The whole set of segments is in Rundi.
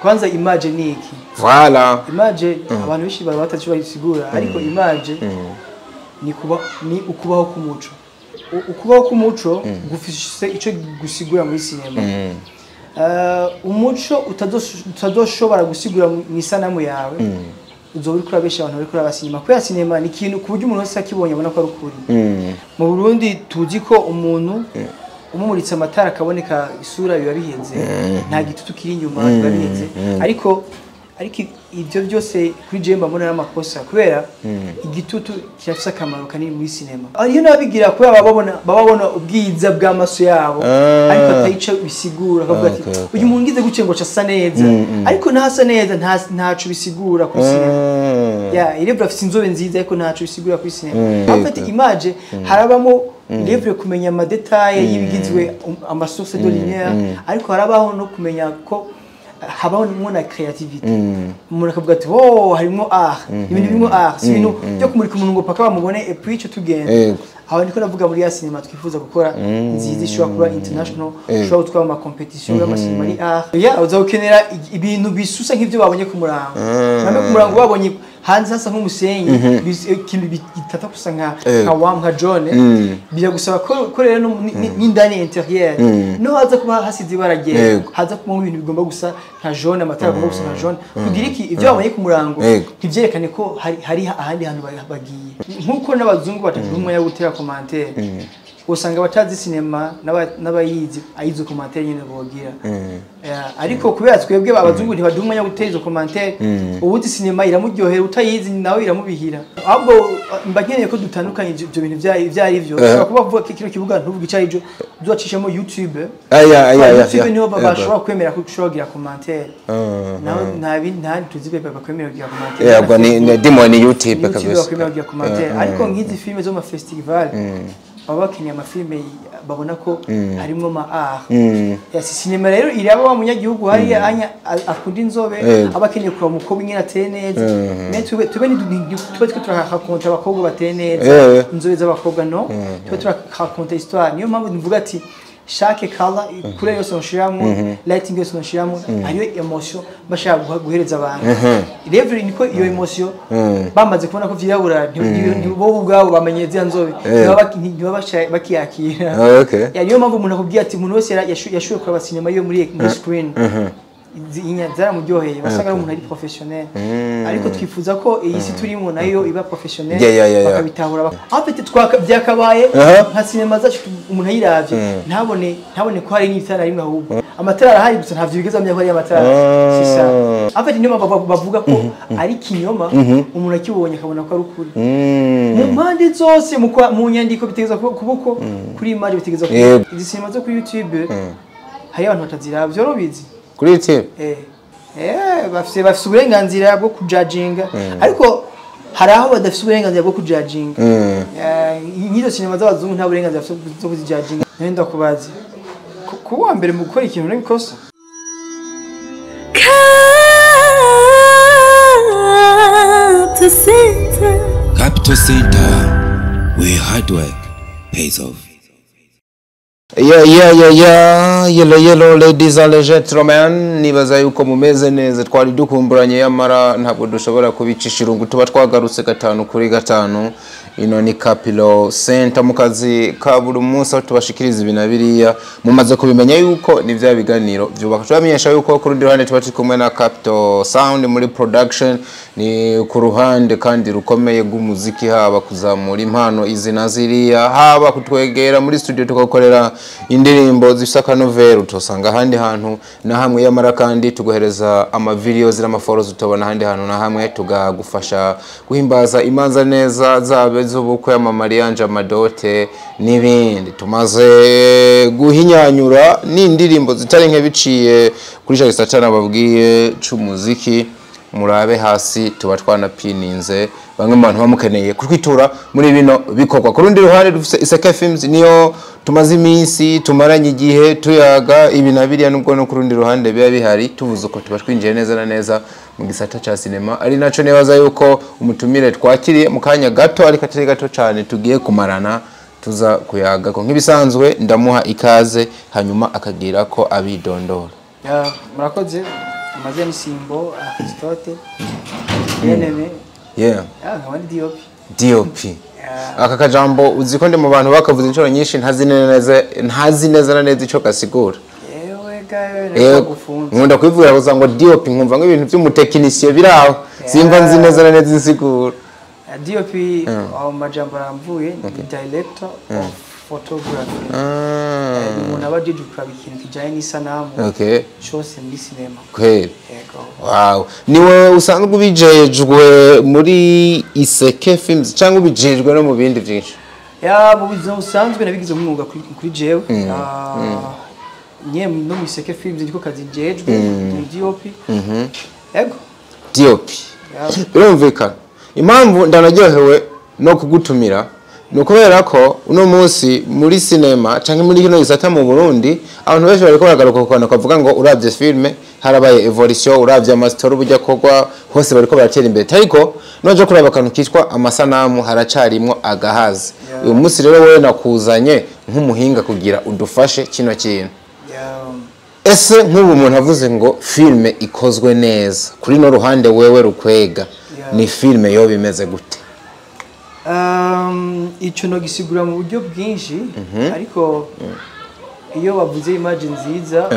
Kwanza image ni iki? Voilà. Image abantu benshi baba batazi bayisigura, ariko image ni kuba ni ukubaho k'umuco. Ukubaho k'umuco gufise ico gusigura muri sinema. Umuco utazoshobora gusigura mu isanamu yawe, uzoba uriko urabesha abantu bariko uraba sinema, kubera sinema ni ikintu ku buryo umuntu wese akibonye abona ko ari ukuri. Mu Burundi tuzi ko umuntu umumuritse amatara akaboneka isura biba bihenze, nta gitutu kiri inyuma, biba bihenze. Ariko ibyo byose kuri jewe mbona ari amakosa, kubera igitutu kirafise akamaro kanini muri sinema. Iyo nabigira kubera baba babona ubwiza bw'amaso yabo, ariko atayico bisigura, akavuga ati: "Uyu muntu ngize gutya ngo asa neza," ariko ntasa neza, ntaco bisigura kuri sinema. Ya Irevure afise inzobe nziza, ariko ntaco bisigura kuri sinema. En fait, image harabamo Irevure kumenya ama détails y'ibigizwe ama source de lumière, ariko harabaho no kumenya ko habaho na créativité. Umuntu akavuga ati: "Oh, harimo art, ibintu birimo art, si ibintu byo kumurika umuntu ngo paka bamubone et puis ico tugenda." Aho niko navuga muri ya sinema twifuza gukora nziza, ishobora kuba international, ishobora gutwara ama compétition y'amasinema ari art. Ya uzakenera ibintu bisusa nk'ivyo babonye ku murango. Namwe ku murango babonye hanze hasa nk'umusenyi, ikintu gitata gusa nka nka wam, nka jaune. Biragusaba ko rero n'indani intérieur no haza kuba hasize ibara ryera, haza kuba ibintu bigomba gusa nka jaune, amatara agomba gusa nka jaune, kugira iki ibyo babonye ku murango ntivyerekane ko hari ahandi hantu bagiye. Nk'uko n'abazungu batagira umwanya wo gutera commentaire, usanga abatazi sinema n'abayizi ayizo commentaire nyene bogira. Ariko kubera twebwe abazungu ntibaduha umwanya wo gutera izo commentaire, ubuzi sinema iramuryohera, utayizi nawe iramubihira. Ahubwo mba nkeneye ko dutandukanye ibyo bintu ivyo ari byo. Ushobora kuba uvuga ko kino kibuga ntuvuge icyo ari byo, uzacishamo YouTube. Aya aya aya. YouTube niho bashobora kwemera ko ushobora kugira commentaire. Naho nta bindi, nta tuzi pepe bakwemera kugira commentaire. Yego, ni dimo ni YouTube YouTube kabisa. Bakwemera kugira commentaire, ariko nk'izi filime zo mu festival baba bakeneye amafilime babona ko harimo ama art ya si sinema. Rero iraba wa munyagihugu hariya anya akunda inzobe, aba akeneye kuraba umukobwa ingene ateye neza. Mais tube tube twe turarakonta abakobwa bateye neza, inzobe z'abakobwa, no tube turarakonta histoire. Niyo mpamvu mvuga ati chaque color, couleur yose noshiramwo, lighting yose noshiramwo, hariyo émotion bashaka guhereza abantu. Rero niko iyo émotion bamaze kubona ko vyirabura, bo ubwabo bamenye ziriya nzobe, ntibaba bakiyakira. Ah, okay. Ya, niyo mpamvu umuntu akubwiye ati umuntu wese yashoboye kuraba sinema yo muri screen inya zaramuryoheye, basanga ari umuntu ari professionnel. Ariko twifuza ko iyi si turimo nayo iba professionnel, bakabitahura. En fait, byakabaye nka sinema zacu umuntu ayiravye ntabone ko hari n'itara rimwe, ahubwo amatara arahari gusa ntavyo bigeze amenya ko ari amatara. C'est ça, en fait. Niyo mpamvu bavuga ko ari kinyoma, umuntu akibonye akabona ko ari ukuri mu mpande zose. Mu nyandiko bitegeza kuba uko, kuri image bitegeza kuba. Izi sinema zo kuri YouTube hariyo abantu bataziraba, vyo rubizi. Kuri YouTube. Bafise uburenganzira bwo kujajinga, ariko hari aho badafise uburenganzira bwo kujajinga. Nk'izo sinema z'abazungu nta burenganzira bafise bwo kuzijajinga. None ndakubaza, kuba uwa mbere mu gukora ikintu n'ikosa? Capital Center. Capital Center, where hard work pays off. Yeah, yellow yellow, ladies and gentlemen, nibaza yuko mumeze neza. Twari dukumburanye, yamara ntabwo dushobora kubicisha irungu, tuba twagarutse gatanu kuri gatanu. Ino ni Capital Center mu kazi ka buri munsi, aho tubashikiriza ibi na biriya. Mumaze kubimenya yuko ni bya biganiro byubaka. Tubamenyesha yuko ku rundi ruhande tuba turi kumwe na Capital Sound muri production, ni ku ruhande kandi rukomeye rw'umuziki, haba kuzamura impano izi na ziriya, haba kutwegera muri studio tugakorera indirimbo zifite akanovera utosanga ahandi hantu na hamwe. Yamara kandi tuguhereza ama videos n'amaforozo utabona ahandi hantu na hamwe, tugagufasha guhimbaza imanza neza, zabe z'ubukwe, ama mariage, ama dot n'ibindi. Tumaze guhinyanyura n'indirimbo zitari nke biciye kuri cya gisata nababwiye c'umuziki. Murabe hasi tuba twanapininze bamwe mu bantu bamukeneye kutwitura muri bino bikorwa. Ku rundi ruhande dufise Iseke Films, niyo tumaze iminsi tumaranye igihe tuyaga ibi na biriya, nubwo no ku rundi ruhande biba bihari. Tuvuze uko tuba twinjiye neza na neza mu gisata ca sinema, ari naco nibaza yuko umutumire twakiriye mu kanya gato, ariko atari gato cane, tugiye kumarana tuza kuyaga ko. Nk'ibisanzwe ndamuha ikaze, hanyuma akagira ko abidondora. Ya, murakoze. Amazina ni Simbo Aristote Bien-Aimé. Yeah. Nkaba ndi DOP. DOP. Aka kajambo uzi ko ndi mu bantu bakavuze inshuro nyinshi, ntazi neza, ntazi neza na neza ico gasigura. Yewe gawe, nagufunze. Nkunda kwivugira gusa ngo DOP, nkumva nk'ibintu by'umutekinisiye biraho, simba nzi neza na neza insiguro. DOP aho majambo aramvuye ni director of photography. Umuntu aba ajeje kuraba ikintu kijanye n'isanamu cose muri sinema. Kweli? Yego. Wow, niwe usanzwe ubijejwe muri Iseke Films cyangwa ubijejwe no mu bindi byinshi? Ya, mu buzima busanzwe nabigize umwuga kuri jewe. Nye no mu Iseke Films ndiko kazi njejwe ni DOP. Yego. DOP. Birumvikana. Impamvu ndanaryohewe no kugutumira ni ukubera ko uno munsi muri sinema canke muri kino gisata mu Burundi abantu benshi bariko baragaruka ku kantu kavuga ngo uravye filme harabaye evolution, uravye amastori uburyo akorwa hose bariko baratera imbere, ariko noje kuraba akantu kitwa amasanamu haracarimwo agahazi. Uyu munsi rero wewe nakuzanye nk'umuhinga kugira udufashe kino kintu. Ese nk'ubu umuntu avuze ngo filme ikozwe neza kuri no ruhande wewe rukwega, ni filme yo bimeze gute? Ico no gisigura mu buryo bwinshi, ariko iyo bavuze image nziza,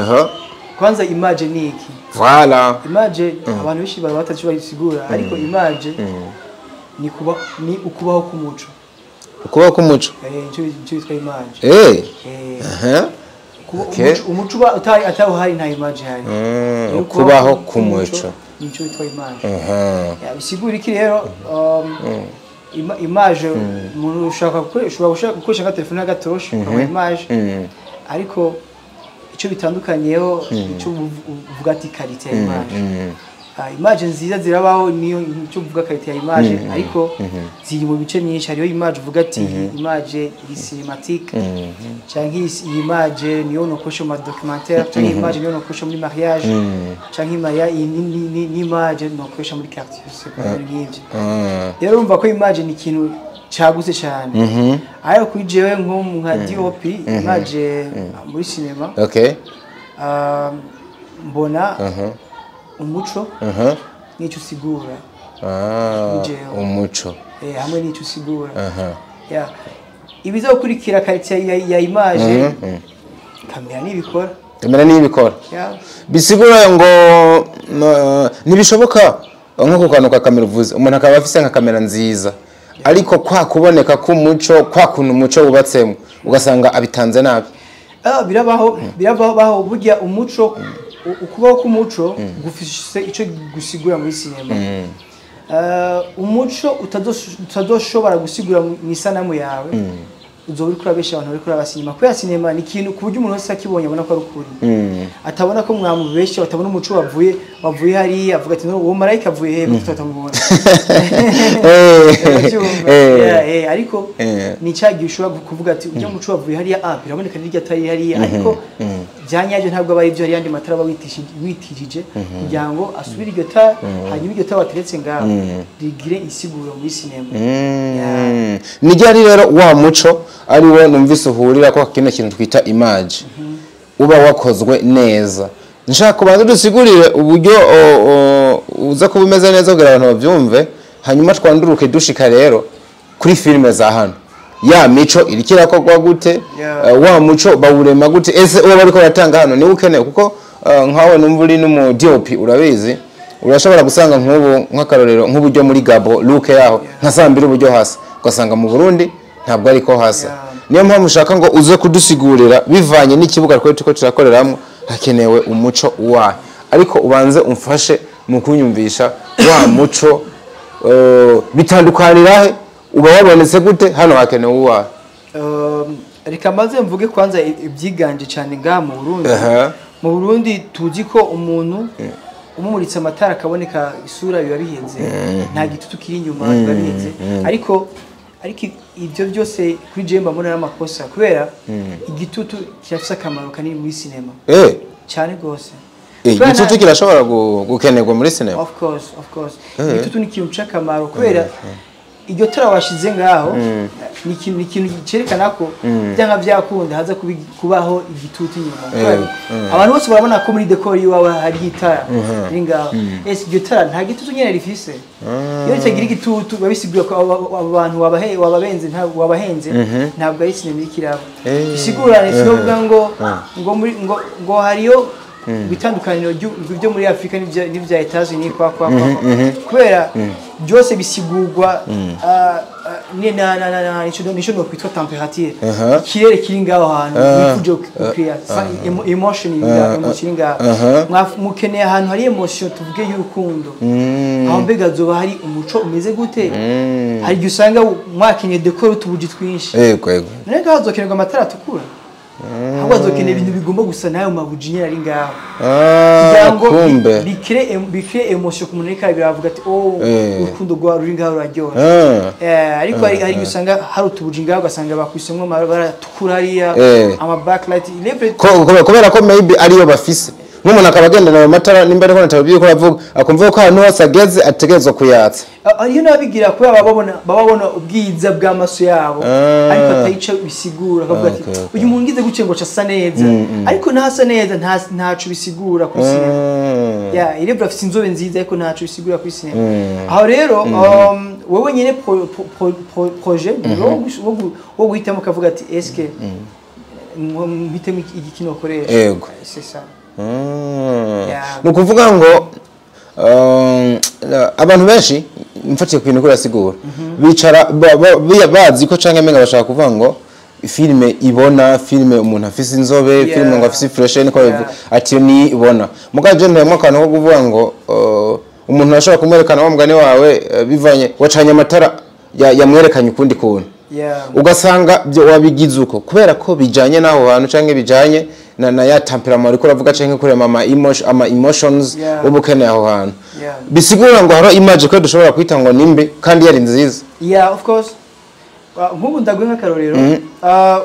kwanza image ni iki? Voilà. Image abantu benshi baba batazi bayisigura, ariko image ni kuba ni ukubaho k'umuco. Ukubaho k'umuco. Ico bitwa image. Umuco uba atawuhari nta image ihari. Ukubaho k'umuco nico bitwa image. Bisigura iki rero? Image umuntu ushaka gukoresha, ushobora gukoresha nka telefone y'agatoroshi ukabona image, ariko icyo bitandukanyeho icyo uvuga ati qualité ya image. Image nziza zirabaho, niyo icyo uvuga qualité ya image, ariko ziri mu bice myinshi. Hariho image uvuga ati image iri cinématique, canke iyi image niyo nokoresha mu documentaire, canke image niyo nokoresha muri mariage, canke iyi ni image nokoresha muri quartier, c'est nk'ivyo. Rero urumva ko image ni ikintu cagutse cyane. Ariko kuri jewe nko nka DOP, image muri cinema, mbona umuco n'icyo usigura. Umuco hamwe n'icyo usigura. Ibizokurikira qualité ya image, kamera nibikora. Kamera nibikora. Bisigura ngo nibishoboka nko ku kantu ka kamera uvuze, umuntu akaba afise nka kamera nziza, ariko kwa kuboneka k'umuco, kwa kuntu umuco wubatsemo ugasanga abitanze nabi. Birabaho, birabaho. Burya umuco, ukubaho k'umuco gufise ico gusigura muri sinema. Umuco utazoshobora gusigura mu isanamu yawe, uzoba uriko urabesha abantu bariko baraba sinema, kubera sinema ni ikintu ku buryo umuntu wese akibonye abona ko ari ukuri, atabona ko mwamubeshe, atabona umuco wavuye hariya, avuga ati uwo marayika avuye he tutamubona. Ariko ni cya gihe ushobora kuvuga ati ujya muco wavuye hariya, biraboneka n'iryo atari hariya, ariko byanyabyo ntabwo aba aribyo, hari yandi matara aba witishije kugira ngo asubire iryo tara, hanyuma iryo tara wateretse ngaho rigire insiguro muri sinema. Ni ryari rero wa muco ari wo numvise uhurira ko kino kintu twita image uba wakozwe neza? Nshaka kubanza dusigurire uburyo uza kuba umeze neza kugira abantu babyumve, hanyuma twanduruke dushika rero kuri filime za hano. Ya mico iriko irakorwa gute? Wa muco bawurema gute? Ese uwo bariko baratanga hano niwe ukeneye? Kuko nkawe numva uri n'umu DOP urabizi, urashobora gusanga nk'ubu nk'akarorero nk'uburyo muri Gabo look yaho nka saa mbiri uburyo hasa, ugasanga mu Burundi ntabwo ariko hasa. Niyo mpamvu ushaka ngo uze kudusigurira bivanye n'ikibuga twari turiko turakoreramwo, hakenewe umuco wahe, ariko ubanze umfashe mu kunyumvisha wa muco bitandukanira he, uba wabonetse gute, hano hakenewe uwahe? Reka maze mvuge kwanza ibyiganje cyane ngaha mu Burundi. Mu Burundi tuzi ko umuntu umumuritse amatara akaboneka isura biba bihenze, nta gitutu kiri inyuma biba bihenze, ariko ibyo byose kuri jewe mbona ari amakosa, kubera igitutu kirafise akamaro kanini muri sinema. Cyane gose. Igitutu kirashobora gukenerwa muri sinema? Of course, of course. Igitutu ni ikintu c'akamaro, kubera Iryo tara washize ngaho ni ikintu cyerekana ko byanga byakunda haza kubaho igitutu inyuma. Abantu bose barabona ko muri decor iwawe hari itara riri ngaho. Ese iryo tara nta gitutu nyene rifise? Iyo ritagira igitutu babisigura ko abo bantu wababenze ntabwo wabahenze, ntabwo ari sinema iriko. Bisigura sinovuga ngo muri ngo hariyo itandukaniro byo muri Afrika n'ivya Etats-Unis kwa kubera byose bisigurwa ni na nico no kwitwa température, ikirere kiri ngaho hantu wifuje gukrea emotion iri ngaho, emotion iri ngaho. Mukeneye ahantu hari emotion, tuvuge y'urukundo, aho mbega zoba hari umuco umeze gute? Hari igihe usanga mwakenye décor utubuji twinshi. Yego yego. None ngaho hazokenerwa amatara atukura, ahubwo hazokenera ibintu bigomba gusa n'ayo mabuji nyene ari ngaho kugira ngo kumbe bikire emotion ku muntu ariko arabiravuga ati: "Oh, urukundo rwa ruri ngaho ruraryoha." Ariko hari igihe usanga hari utubuji ngaho, ugasanga bakwisemwo amabara atukura hariya, ama backlight level. Kubera ko maybe ariyo bafise, nk'umuntu akaba agendana ayo matara, nimba ariko natabibwiye ko aravuga, akumva ko ahantu hose ageze ategerezwa kuyatsa. Iyo nabigira kubera baba babona ubwiza bw'amaso yabo, ariko atayica bisigura, akavuga ati: "Uyu muntu ngize gutya ngo asa neza," ariko ntasa neza, ntaco bisigura kuri sinema. Ya irebwa afite inzobe nziza, ariko ntaco bisigura kuri sinema. Aho rero wowe nyine projet wo guhitamo ukavuga ati: "Eske mpitemo igikino ukoresha?" C'est ça. Yeah. Ni ukuvuga ngo abantu benshi, mfatiye ku bintu ko urasigura, bicara bazi ko canke menga bashaka kuvuga ngo filime ibona, filime umuntu afise inzobe, filime ngo afise fresh, niko babivuga, ati iyo ni ibona. Mugabo je ntemo akantu ko kuvuga ngo umuntu ashobora kumwerekana wa mugani wawe, bivanye wacanye amatara yamwerekanye ukundi kuntu, ugasanga byo wabigize uko kubera ko bijanye n'aho hantu canke bijanye na ya temperament ariko uravuga, canke kurema ama emotions uba ukeneye aho hantu. Bisigura ngo hariho image ko dushobora kwita ngo nimbi kandi yari nziza. Yeah, of course. Nk'ubu ndaguhe nk'akarorero.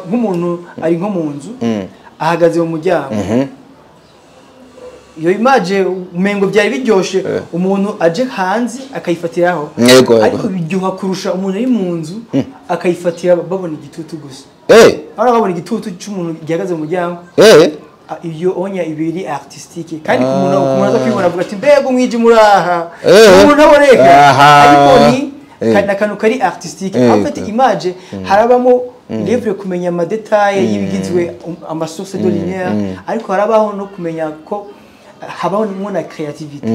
Nk'umuntu ari nko mu nzu, ahagaze mu muryango, iyo image umengo byari biryoshe umuntu aje hanze akayifatiraho, ariko biryoha kurusha umuntu ari mu nzu akayifatira babona igitutu gusa. Ahora babona igitutu cy'umuntu gihagaze mu muryango. Iyo onya ibiri artistique, kandi ku muntu aza kwibona avuga ati: "Mbega umwijima uraha!" Umuntu aboneka, ariko ni akantu kari artistique. En fait, image harabamo livre, kumenya ama détails y'ibigizwe, ama source de lumière, ariko harabaho no kumenya ko habaho na creativity.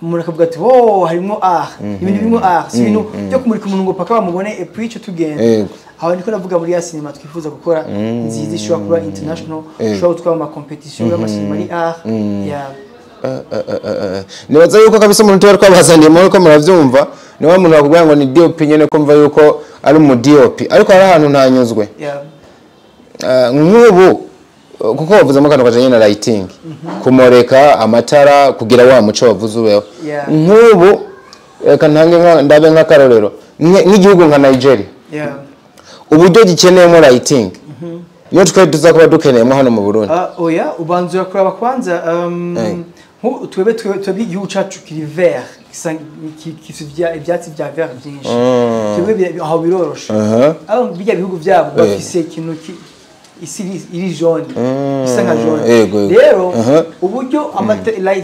Umuntu akavuga ati: "Oh, harimo art, ibintu birimo art, si ibintu byo kumurika umuntu ngo paka bamubone et puis ico tugenda." Aho niko navuga muri ya cinema twifuza gukora nziza, ishobora kuba international, ishobora gutwara ama competition y'amasinema ari art, yeah. Nibaza yuko kabisa umuntu tuba twabazaniye muri ko muravyumva, ni wa muntu bakubwira ngo ni DOP nyene, ko mva yuko ari umu DOP, ariko hari ahantu ntanyuzwe. Nk'ubu kuko wavuzemo akantu kajanye na lighting, kumureka amatara kugira wa muco wavuze ubeho. Nk'ubu reka ntange ndabe nk'akarorero nk'igihugu nka Nigeria, uburyo gikeneyemo lighting niyo twe tuza kuba dukeneyemo hano mu Burundi? Oya, ubanza urakuraba kwanza, twebwe igihugu cacu kiri vert, gifise ivyatsi vya vert vyinshi. Twebwe aho biroroshe. Aho bijya bihugu vyabo bafise ikintu isi iri jaune, isa nka jaune. Yego, yego. Rero uburyo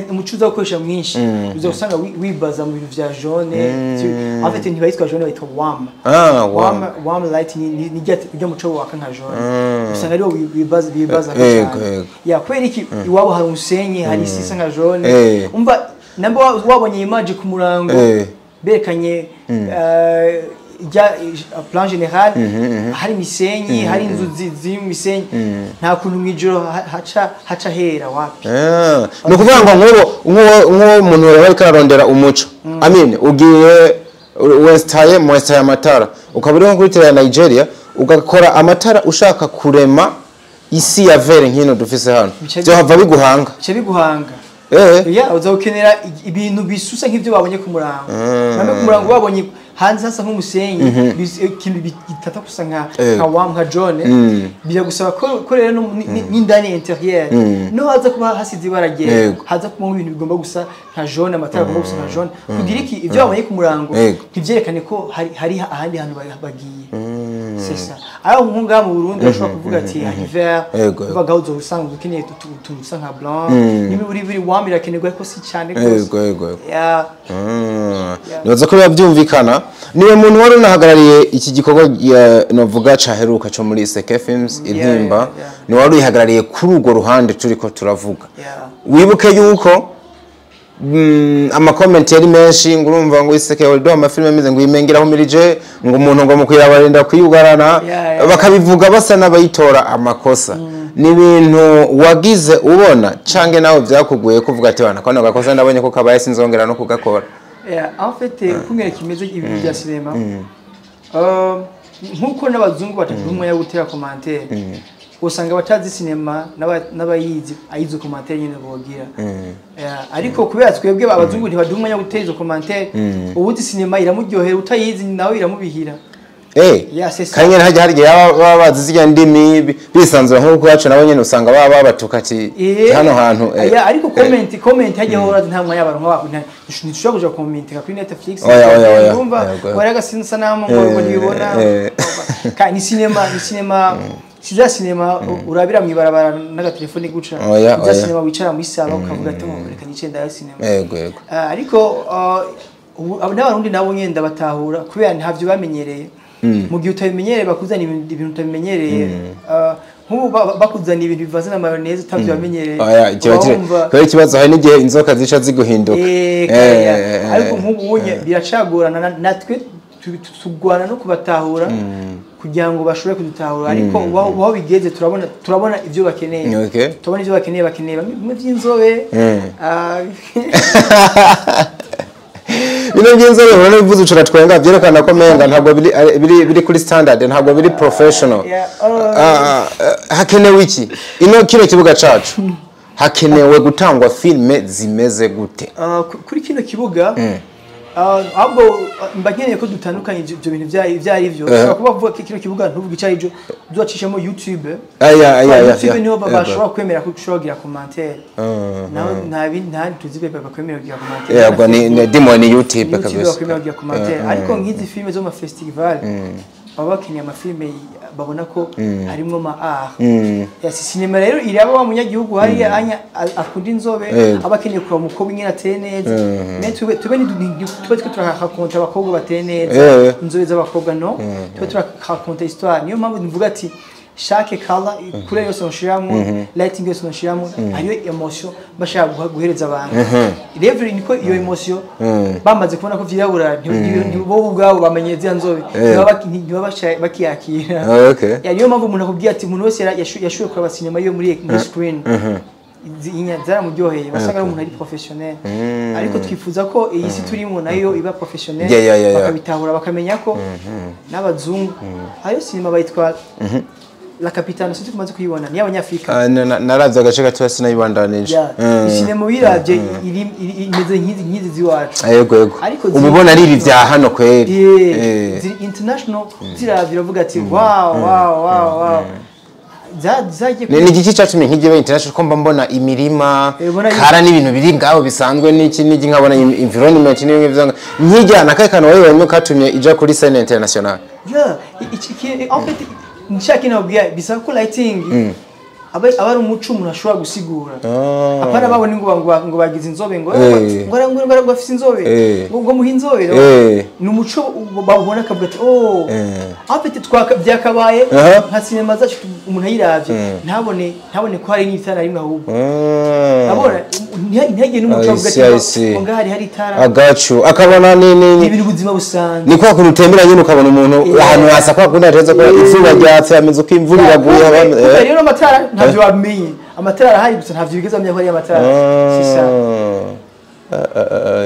umuco uza gukoresha mwinshi, uza usanga wibaza mu bintu vya jaune. En fait, ntibayitwa jaune, bayitwa warm. Ah, warm. Warm light ni rya muco waka nka jaune, usanga ariwo bibaza cyane. Ya, kubera iki? Iwabo hari umusenyi, hari isi isa nka jaune. Umva namba wabonye image ku murango, berekanye rya plan général, hari imisenyi, hari inzu ziri mu misenyi, nta kuntu mw'ijoro haca hera wapi. Ah, ni ukuvuga ngo nk'uwo muntu yaba ariko ararondera umuco, amine ugiye wesitaye mu wesitaye amatara, ukaba uri nko kuri tele ya Nigeria, ugakora amatara ushaka kurema isi ya vert nk'ino dufise hano, byohava biguhanga. Bica biguhanga. Ya, uzokenera ibintu bisusa nk'ivyo babonye ku murango. Namwe ku murango babonye hanze hasa nk'umusenyi, ikintu gitata gusa nka wam, nka jaune. Biragusaba ko rero n'indani intérieur no haza kuba hasize ibara ryera, haza kuba ibintu bigomba gusa nka jaune, amatara agomba gusa nka jaune, kugira iki ibyo babonye ku murango ntivyerekane ko hari ahandi hantu bagiye. C'est ça. Alors nko ngaha mu Burundi bashobora kuvuga ati hari vert, uvuga uzo usanga ukeneye utuntu dusa nka blanc, niba uri biri wam birakenerwa, ariko si cyane rwose. Yego yego yego. Yeah. Nibaza ko biba byumvikana. Niwe muntu wari unahagarariye iki gikorwa, novuga caheruka co muri Iseke Films Intimba, ni wari uyihagarariye kuri urwo ruhande turiko turavuga. Wibuke yuko ama comments yari menshi, ngo urumva ngo Iseke wari amafilime ameze ngo imengera humirije, ngo umuntu ngo mukwiye abarinda kwiyugarana, bakabivuga basa n'abayitora amakosa. Ni ibintu wagize ubona canke nawe vyakuguye kuvuga ati wana kano gakosa ndabonye ko kabaye, sinzongera no kugakora? Yeah, en fait, ukungene kimeze ibi bya sinema, nkuko n'abazungu batagira umwanya wo gutera commentaire, usanga abatazi sinema n'abayizi ayizo commentaire nyine bogira. Yeah, ariko kubera twebwe abazungu ntibaduha umwanya wo gutera izo commentaire, ubuzi sinema iramuryohera, utayizi nawe iramubihira. Yeah, c'est ça. Kandi nyene hajya hari igihe baba bazi zirya ndimi bisanzura nk'uko iwacu nabo nyene usanga baba babatuka ati hano hantu Yeah, ariko comment hajya hora nta mwanya abantu nk'abo ntitushobora kuja commentinga kuri Netflix. Oya, oya, oya. Urumva, wari agasinzanamu ngo ntibibona. Ka ni cinema, si za cinema urabira mw'ibarabara n'agatelefone guca. Oya, Ni za oya. cinema wicara muri sala ukavuga ati: "Oh, reka nice ndaya cinema." Yego yego. Ariko n'Abarundi nabo nyene ndabatahura kubera ntavyo bamenyereye. Mu gihe utabimenyereye, bakuzana ibintu utabimenyereye, nk'ubu bakuzana ibintu bivanze na mayonnaise utavyo bamenyereye, Oya, kiba uba kiri wumva kubera ikibazo, hari n'igihe inzoka zica ziguhinduka. Kaya. Ariko nk'ubu unye biracagorana, natwe tugwana no kubatahura kugira ngo bashobore kudutahura, ariko aho bigeze turabona ibyo bakeneye. Turabona ibyo bakeneye bimwe by'inzobe. Bino by'inzobe ubona bivuze ucura twenga, byerekana ko menga ntabwo biri kuri standard, ntabwo biri professional. Yeah. Hakenewe iki ino kino kibuga cacu? Hakenewe gutangwa filme zimeze gute? Kuri kino kibuga, ahubwo mba nkeneye ko dutandukanye ibyo bintu ibyo ari byo. Ushobora kuba uvuga ko kino kibuga ntuvuge icyo ari byo, ducishemo YouTube. Aya aya aya. YouTube niho bashobora kwemera ko ushobora kugira commentaire. Nawe nta bindi, nta tuzi be bakwemera kugira commentaire. Yego, ni demon YouTube YouTube kabisa. bakwemera kugira commentaire, ariko nk'izi filime zo mu festival baba bakeneye amafilime babona ko harimo ama art ya si sinema. Rero iraba wa munyagihugu hariya anya akunda inzobe, aba akeneye kuraba umukobwa ingene ateye neza. Mais tube tube twe turarakonta abakobwa bateye neza, inzobe z'abakobwa, no tube turarakonta histoire. Niyo mpamvu mvuga ati chaque color, couleur yose nshiramo, lighting yose nshiramo, hariyo emotion bashaka guhereza abantu. Rero niko iyo emotion bamaze kubona ko vyirabura, bo ubwabo bamenye ziriya nzobe, ntibaba bakiyakira. Ya, niyo mpamvu umuntu akubwiye ati umuntu wese yashoboye kuraba sinema yo muri screen, zaramuryoheye, basanga ari umuntu ari professionnel. Ariko twifuza ko iyi si turimo nayo iba professionnel, bakabitahura, bakamenya ko n'abazungu ayo sinema bayitwa La Capitale, sinzi kumaze kuyibona, ni y'Abanyafrika. Ah, naravye agace gatoya, sinayibandanije. Yeah. Isinema uyiravye imeze nk'izi z'iwacu. Yego yego. Ariko uba ubona ari ibi vya hano kweri. Ziri international, ziravye uravuga ati: "Wow, wow, wow, wow." Zagiye Ni igiki catumye nk'igihe international, ko mba mbona imirima Ubona kara n'ibintu biri ngaho bisanzwe n'iki n'iki, nkabona environment n'ibintu vyanga nkijyana akahe kantu wayibonyemo katumye ija kuri scène international? Yeah, en fait nshaka kinabwira bisaba ko lighting aba ari umuco umuntu ashobora gusigura. Apana babona ngo bagize inzobe, ngo ngo afise inzobe, ngo muhe inzobe. Ni umuco babona akavuga ati: "Oh." En fait byakabaye nka sinema zacu, umuntu ayiravye ntabone ko hari n'itara rimwe, ahubwo abona ntihagire n'umuco avuga I see. ati ngo ngaha hari itara. Agacu akabona ni Ni ibintu ubuzima busanzwe. Ni kwa kuntu utembera nyine ukabona umuntu ahantu hasa kwa kundi hateze ko izuba ryatse, ameze uko imvura iraguye. Kuko rero amatara ntavyo bamenye, amatara arahari gusa ntavyo bigeze bamenya ko ari amatara. C'est ça.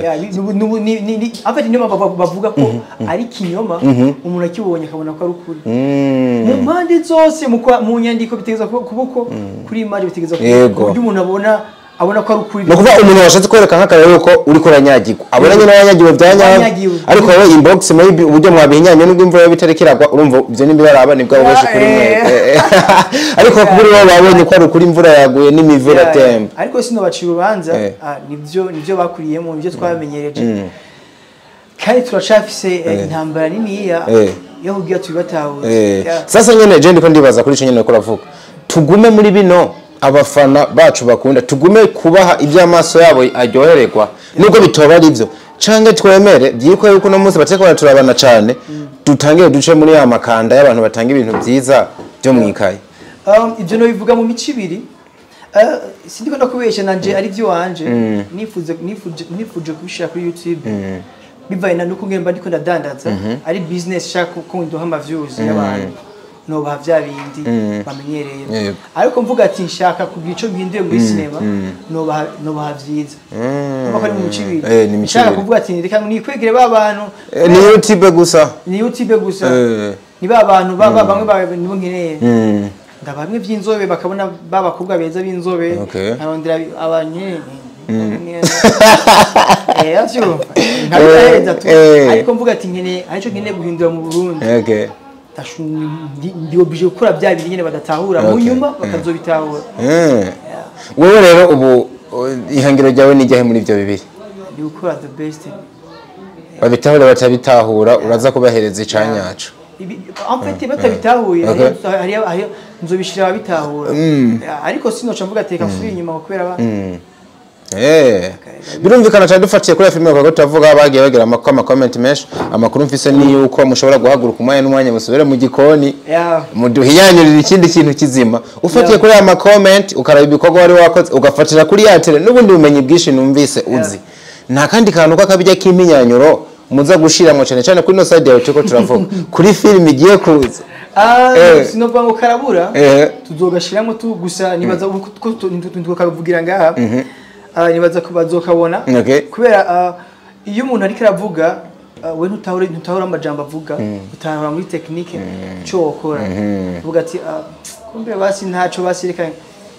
Yeah, en fait niyo mpamvu bavuga ko ari ikinyoma, umuntu akibonye akabona ko ari ukuri. Mu mpande zose, mu nyandiko bitegereza kuba uko, kuri imari bitegereza kuba uko, ku buryo umuntu abona Abona ko ari ukuri. Ni ukuvuga umuntu washatse kwereka nk'akarere yuko uriko uranyagirwa, abona nyine wanyagiwe bya nyabyo, Wanyagiwe. ariko wowe inbox maybe uburyo mwabihinyanye nubwo imvura yoba itariko iragwa, urumva ibyo ntibibaraba, nibwo abo benshi kuri mwe. Ariko kuri bo babonye ko ari ukuri, imvura yaguye n'imivu iratemba. Ariko sinobacira urubanza. Nivyo bakuriyemo, nivyo twabamenyereje, kandi turacafise intambara niniya yo kugira tubibatahuze. Sasa nyene je ndiko ndibaza kuri ico nyene ko uravuga, tugume muri bino abafana bacu bakunda, tugume kubaha ibyo amaso yabo aryohererwa nubwo bitoba ari byo, canke twemere byiko yuko uno munsi bateko baraturabana cane, dutangire duce muri ya makanda y'abantu batanga ibintu vyiza byo mwikaye? Ibyo nobivuga mu mico ibiri. Sindiko ndakubesha, nanje ari byo wanje nifuje kubishira kuri YouTube, bivaye na nuko ngemba ndiko ndadandaza, ari business shaka ko ndoha ama views y'abantu, nobaha vya bindi bamenyereye. Ariko mvuga ati nshaka kugira ico mpinduye muri cinema, nobaha vyiza. Urumva ko ari mu mico ibiri. Ni mico Nshaka ibiri. kuvuga ati reka nikwegere ba bantu. Ni YouTube gusa. Ni YouTube gusa. Ni ba bantu bamwe nibo nkeneye, ndabamwe by'inzobe, bakabona ba bakobwa beza b'inzobe, nkarondera abanye avyumva nkabitaheza tu. Ariko mvuga ati nkeneye, arico nkeneye guhindura mu Burundi, ndi obligé gukora bya bindi nyene badatahura, mu nyuma bakazobitahura. Wewe rero ubu ihangiro ryawe ni iryahe muri ibyo bibiri? Ndi gukora the best. Babitahura batabitahura, uraza kubahereza icanyaco. En fait batabitahuye, hariyo nzobishira ababitahura. Yeah, ariko sinoca mvuga ati reka nsubire inyuma ngo kubera Birumvikana cyane. Dufatiye kuri filime kwa turavuga, bagiye bagira ama comment menshi. Amakuru mfise ni yuko mushobora guhaguruka umwanya n'umwanya musubire mu gikoni, muduhiyanyurira ikindi kintu kizima. Ufatiye kuri aya ma comment, ukaraba ibikorwa wari wakoze, ugafatira kuri ya tele n'ubundi bumenyi bwinshi numvise uzi, nta kandi kantu k'akabijya k'iminyanyuro muza gushiramo, cyane cyane kuri no side yawe turiko turavuga kuri filime igiye kuza? Sinovuga ngo karabura, tuzogashiramo tu gusa nibaza ubu ko tukavugira ngaha. Nibaza ko bazokabona, kubera iyo umuntu ariko aravuga, we ntutahura amajambo avuga, utahura muri technique ico wokora, uvuga ati kumbe basi ntaco, basi reka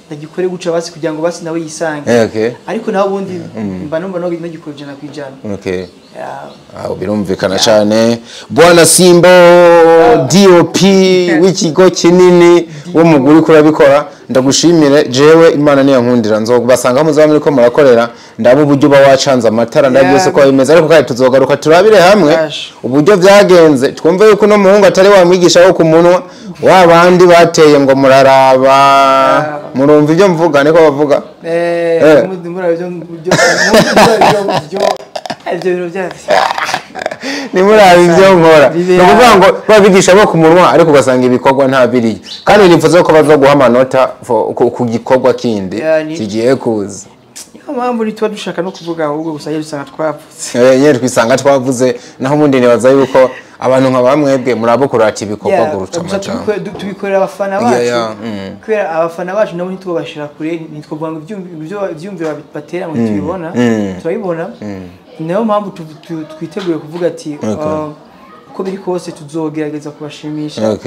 ndagikore guca basi kugira ngo basi nawe yisange. Ariko naho ubundi mba numva nogikora 100%. Yeah. Aho birumvikana cyane. Bwana Simbo, DOP w'ikigo kinini wo muguri kurabikora, ndagushimire. Jewe Imana niyo nkundira nzobasanga muzaba muri ko murakorera, ndaba uburyo uba wacanze amatara, ndaba byose ko bimeze. Ariko kandi tuzogaruka turabire hamwe uburyo byagenze, twumve yuko uno muhungu atari wamwigisha wo ku munwa wa bandi bateye ngo muraraba, murumva ibyo mvuga, niko bavuga. Muri ibyo ibyo bintu bya Nimuraba ibyo nkora, Bibera- ni ukuvuga ngo babigisha bo ku munwa, ariko ugasanga ibikorwa nta biriyo, kandi nifuza ko baza guha amanota ku gikorwa kindi Yeah, kigiye kuza. Niyo mpamvu ntituba dushaka no kuvuga, ahubwo gusa iyo dusanga twapfutse. Nyine twisanga twavuze. Naho ubundi nibaza yuko abantu nka bamwebwe murabo kurata ibikorwa Yeah, kuruta gusa amajambo. tubikorera abafana bacu, kubera abafana bacu nabo ntitubashira kure, ntitwovuga ngo ivyumviro batera ngo tubibona. Turabibona. Niyo mpamvu twiteguye kuvuga ati uko biri kose tuzogerageza kubashimisha,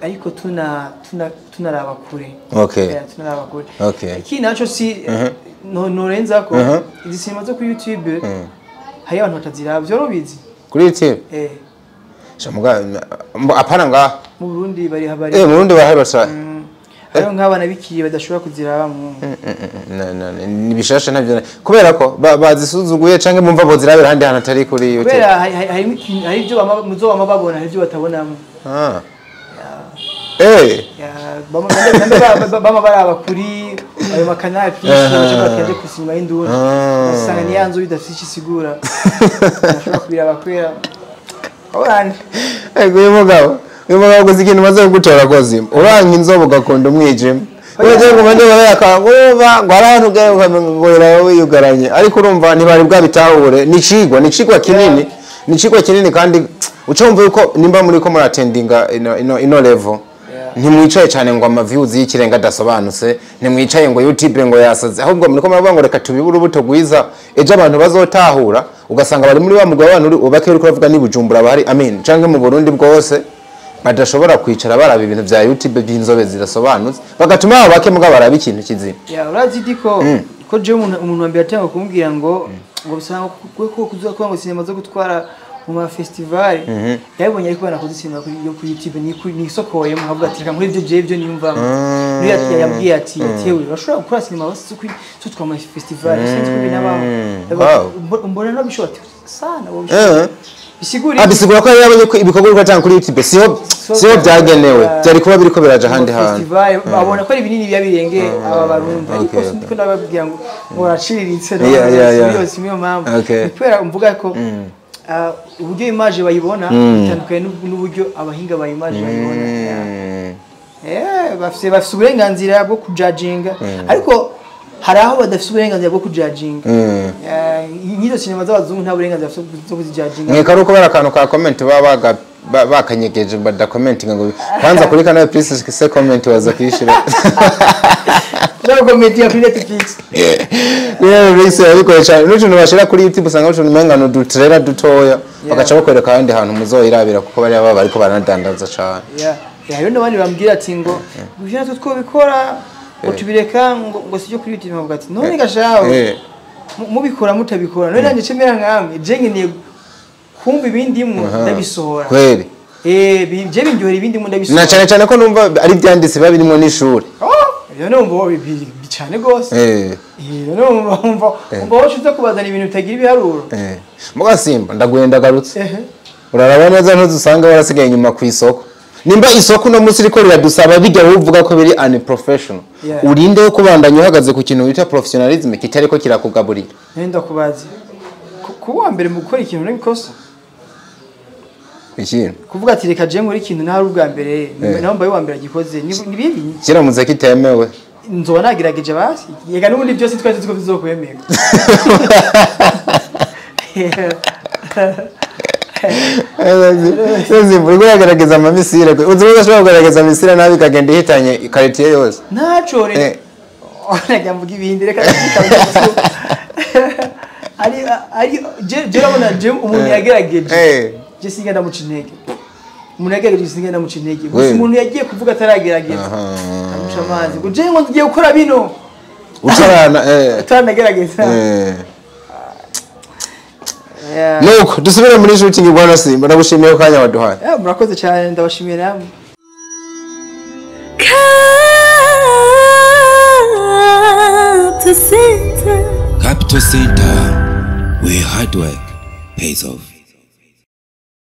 ariko tunaraba kure. Yeah, tunaraba kure. Ikindi naco si no norenza ko izi sinema zo kuri YouTube hari abantu bataziraba, vyo rubizi. Kuri YouTube? Eh. Shamuga apana ngaha. Mu Burundi bari habari. Mu Burundi bahari basa. Hariho nk'abana bikiriye badashobora kuziraba mu Ni bishasha ntabyo, kubera ko bazisuzuguye canke bumva bozirabira ahandi hantu atari kuri YouTube. Kubera harimo hari ibyo muzo bama babona, hari ibyo batabonamo. Ah. Ya, bama baraba kuri ayo makanali byinshi, baca bakajya ku sinema y'induru, ugasanga ni ya nzu bidafite icyo isigura, bashobora kubiraba kubera oranje. Ego, uyu mugabo gusa ikintu umaze kugutora kozima, uranka inzobe ugakunda umwijima. Uretse ngo mande barayakanga, urumva ngo hari ahantu ugera ukamenga ngo urabe wiyugaranye, ariko urumva ntibari bwabitahure. Ni icigwa kinini, ni icigwa kinini, kandi uca wumva yuko nimba muri ko muratendinga ino level, ntimwicaye cyane ngo ama views y'ikirenga adasobanutse, ntimwicaye ngo YouTube ngo yasaze, ahubwo muri ko muravuga ngo reka tubibure urubuto rwiza ejo abantu bazotahura. Ugasanga bari muri wa mugwi w'abantu ubake uri kubavuga ni Bujumbura bahari, amen, canke mu Burundi bwose, badashobora kwicara baraba ibintu vya YouTube by'inzobe zidasobanutse, bagatuma abo bake mugabo baraba ikintu kizima. Ya, urazi diko Ko je umuntu wa mbere atanga kumbwira ngo bisanga ko kuzuza ko ngo sinema zo gutwara mu ma festival yabonye ariko banakoze sinema kuri yo kuri YouTube ni isokoye muhavuga ati reka nkuri ibyo je ibyo niyumvamo. Niyo yambwiye ati yewe urashobora gukora sinema basi kuri twa ma festival sinzi ko binabaho. Mbona no bishobora sana wo bishobora. Bisigura bisigura ko yabonye ko ibikorwa biri kuri YouTube siho byagenewe byari kuba biriko biraja handi hantu. Festival babona ko ari binini byabirenge aba barundi ariko sindiko ndababwira ngo baraciriritse no siyo mpamvu kubera mvuga ko uburyo image bayibona bitandukanye n'uburyo abahinga ba image bayibona. Bafise uburenganzira bwo kujudginga ariko hari aho badafise uburenganzira bwo kujudginga. Nk'izo sinema z'abazungu nta burenganzira bwo kujudginga. Mweka ari uko bari akantu ka comment baba bakanyegeje badakomentinga ngo kwanza kuri Canal Plus se comment waza kuyishira. Naho comment ya kuri Netflix. Netflix ariko cyane n'utuntu bashira kuri YouTube usanga utuntu umenga no dutrailer dutoya bagaca bakwereka ahandi hantu muzoyirabira kuko bari baba bariko baranadandaza cyane. Hariho n'abandi bambwira ati ngo ivyo natwe twobikora ngo tubireka ngo sijyo kuri YouTube bavuga ati none gashawe mubikora mutabikora none nanje cemera nkamwe je nkeneye kumva ibindimwo ndabisohora. Kweli je bindyohera ibindimwo ndabisohora. Na cyane cyane ko numva ari byanditse babirimo n'ishuri. Iyo numva cyane gose. Iyo numva umva washize kubazana ibintu bitagira ibiharuro. Muga Simba ndaguye ndagarutse. Uraraba neza ntuzusanga warasigaye inyuma ku isoko. Nimba isoko no munsi riko riradusaba bijya uvuga ko biri unprofessional. Urinde yo kubandanya uhagaze ku kintu bita professionalism kitari ko kirakugaburira. Nenda kubazi. Kuwa mbere mu gukora ikintu n'ikosa. Iki? Kuvuga ati reka je nkora ikintu nta rubwa mbere, naho mbaye wa mbere agikoze ni bibi. Kiramuze kitemewe. Nzoba nagerageje basi. Yega n'ubundi byose twari tuzi ko bizokwemeka. Sezi muri kugerageza amamisire. Uzi ko ashobora kugerageza misire nabi kagenda ihitanye ikaritiye yose. Ntaco re. Onaga mvuga ibindi reka ari je urabona je umuntu yagerageje. Je singa ndamuca intege. Umuntu yagerageje singa ndamuca intege. Gusa umuntu yagiye kuvuga ataragerageza. Amuca amazi. Ngo je ngo ngiye gukora bino. Utarana utaranagerageza. Nuko dusubire muri shooting bwana Simba ndagushimiye ko kanya waduhaye. Murakoze cyane ndabashimiye namwe. Capital Center, where hard work pays off.